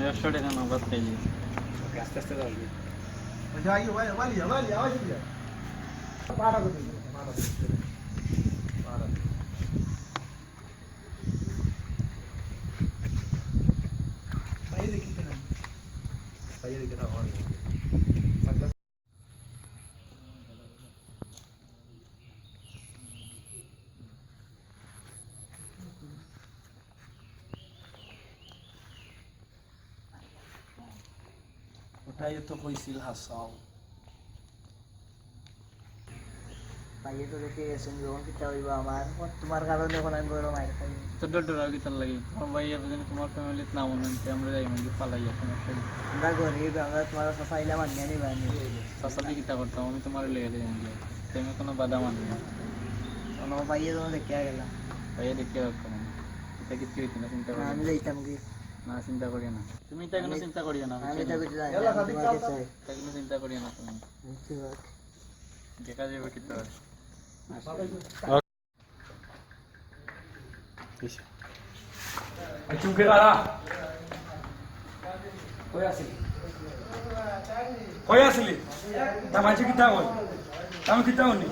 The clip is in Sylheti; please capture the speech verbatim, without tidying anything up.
একশো টেকা নগদ খাইলি। আস্তে আস্তে যাও। ওটাই তো কইছিল হাসাও। ভাইয়ে তো দেখে গেছেন, যখন কিতা হইব আমার, ও তোমার কারণে এখন আমি বড় মায়ের খাই। তো ডর ডরাও কিতার লাগি? তোমার ভাই এখন তোমার ফ্যামিলিত না মনে হচ্ছে, আমরা যাই মানে পালাই এখন একটা। আমরা গরিব, আমরা তোমার চাচা ইলা মানিয়া নিবা নি। চাচা দিয়ে কিতা করতাম, আমি তোমার লেগে যাই আমি। তো আমি কোনো বাধা মানি না। আমার ভাইয়ে যখন দেখে গেলাম। ভাইয়ে দেখে রাখতাম আমি। এটা কিচ্ছু হইতো না, চিন্তা না, করি আমি না। যাইতাম কি? না, চিন্তা করিও না। তুমি এটা কোনো আমি চিন্তা করিও না, আমি বুঝছো এটা নি? করতে যাই না, আমি তোমার কাছে। এটা কোনো চিন্তা করিও না তুমি। বুঝছি, বাবা। দেখা যাবে কিতা হয়। এই চুপ করে দাঁড়া। কই আছিলি? কই আছিলি? তা মাঝে কিতা কই? আমি কিতা করি?